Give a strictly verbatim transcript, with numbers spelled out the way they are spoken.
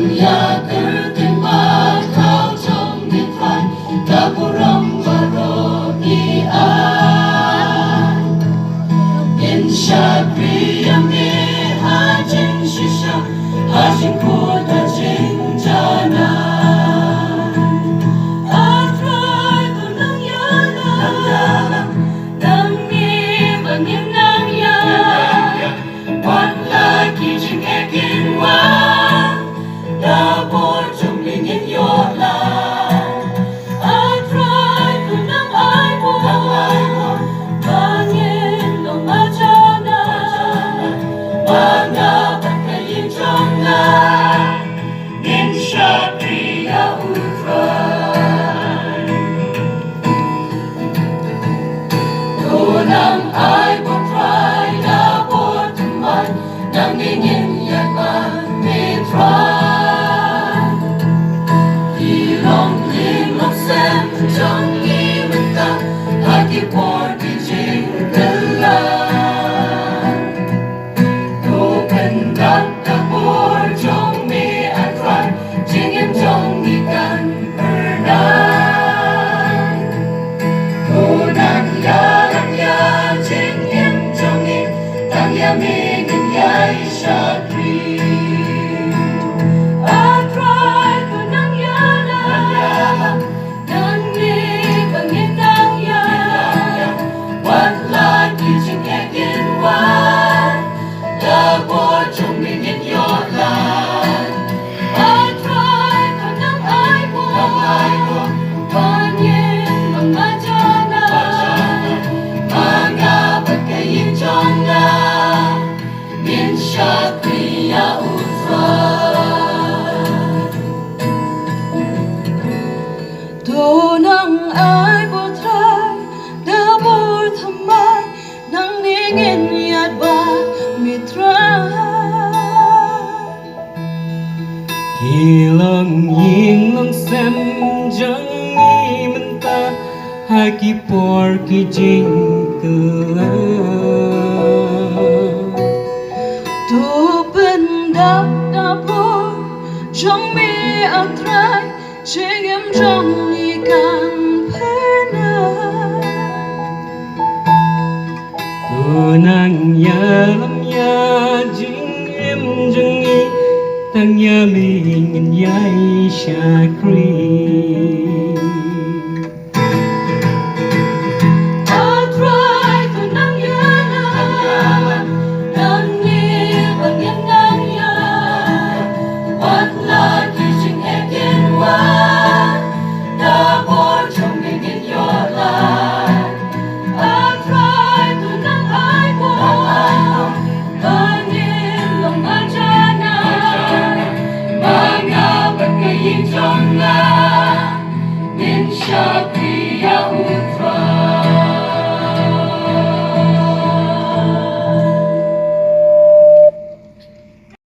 Ïa kyrteng ba khraw jong ngi Trai, da burom baroh ngi ai. Ngin shakri ïa me ha jingshisha, ha jingkhuid ha jingjanai. A Trai, to nang ïalam, nang ïalam, nangne ba ngin nang ïalam. Wat la ki jingeh kin wan, da bor jong me ngin ïoh lad. A Trai, to nang ai bor, nang ai bor, ba ngin long marjanai, ba nga bad ka ïing jong nga ngin shakri ïa U Trai. To nang ai bor Trai, da bor thymmai, nangne ngin ïaid bad me Trai. Ki longïing longsem jong ngi mynta, ha ki por ki jingkylla, to pyndap da bor jong me A Trai, jingim jong ngi kan pyrdap. To nang ïalam ïa jingim jong ngi, tang ïa me ngin ïai shakri. A Trai, to nang ïalam, nangne ba ngin nang ïalam. Wat la ki jingeh kin wan, da bor jong me ngin ïoh lad. A Trai, to nang ai bor, nang ai bor, ba ngin long marjanai, ba nga bad ka ïing jong nga ngin shakri ïa U Trai. To nang ai bor Trai, da bor thymmai, nangne ngin ïaid bad me Trai. Ki longïing longsem jong ngi mynta, ha ki por ki jingkylla, to pyndap da bor jong me A Trai, jingim jong ngi kan pyndap. To nang ïalam ïa jingim jong ngi, tang ïa me ngin ïai shakri.